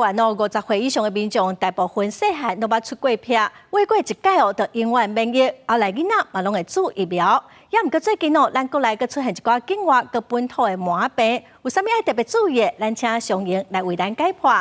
灣哦，50歲以上的民眾，大部分細漢攏捌出過癖，穢過一擺哦，就永遠免疫。後來囡仔嘛攏會注疫苗。也毋過最近哦，咱國內閣出現一寡境外佮本土的麻病，有啥物愛特別注意的？咱請常瑩來為咱解破。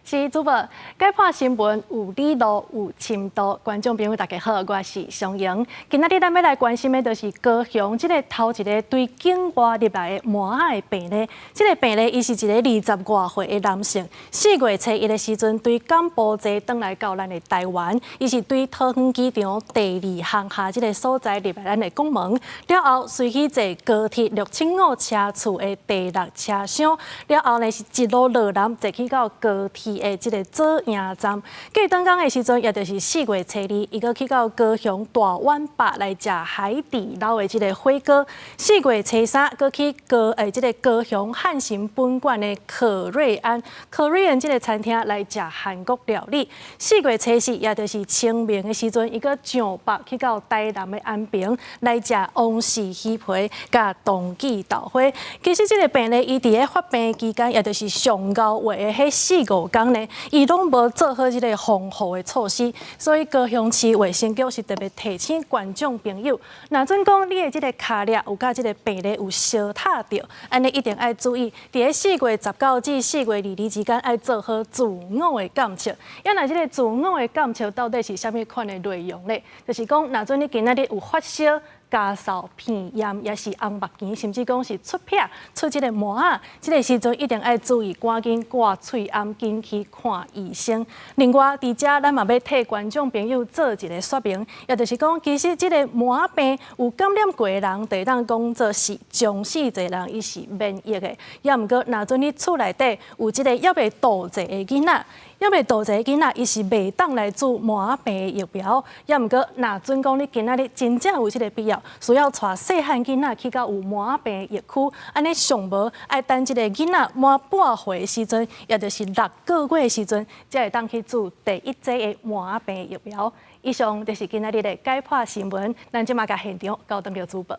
是主播，解破新聞有理路有深度，觀眾朋友大家好，我是常瑩。今仔日咱欲來關心的，就是高雄這个頭一个對境外入來的麻仔的病例。這个病例伊是一个20外歲的男性，4月初一的時陣，對柬埔寨轉來到咱的台灣，伊是對桃園機場第二航廈這个所在入來咱的國門，了後隨去坐高鐵675車次的第六車廂，了後呢是一路落南坐去到高鐵的這个左營站，過轉工的時陣，也就是4月初二，伊閣去到高雄大碗百來食海底撈的這个火鍋。4月初三，閣去高誒這个高雄漢神分館的可瑞安 Korean 這个餐廳來食韓國料理。4月初四，也就是清明的時陣，伊閣上北去到台南的安平來食王氏魚皮佮冬記豆花。其實這个病例，伊佇咧發病期間，也就是上高月的彼四五工呢，伊攏無做好這个防護的措施，所以高雄市衛生局是特別提醒觀眾朋友，若準講你的這个跤跡有佮這个病例有相疊著，按呢一定愛注意，佇咧4月19至4月22之間，愛做好自我的檢測。啊若這个自我的檢測到底是啥物款的內容咧？就是講，若準你今仔日有發燒、咳嗽、鼻炎，抑是紅目墘，甚至講是出癖、出這个麻仔，這个時陣一定愛注意，趕緊掛喙罨，緊去看醫生。另外，佇遮咱嘛欲替觀眾朋友做一个說明，也就是講，其實這个麻病有感染過的人，會當講做是終世濟人，伊是免疫的。也毋過，若準你厝內底有這个猶未度歲的囡仔，猶未度歲的囡仔，伊是袂當來注麻病的疫苗。也毋過，若準講你今仔日真正有這个必要，需要帶細漢囡仔去到有麻病的疫區，按呢上無愛等這个囡仔滿半歲的時陣，也就是6個月的時陣，才會當去注第一劑的麻病疫苗。以上就是今仔日的解破新聞，咱這馬共現場交轉予主播。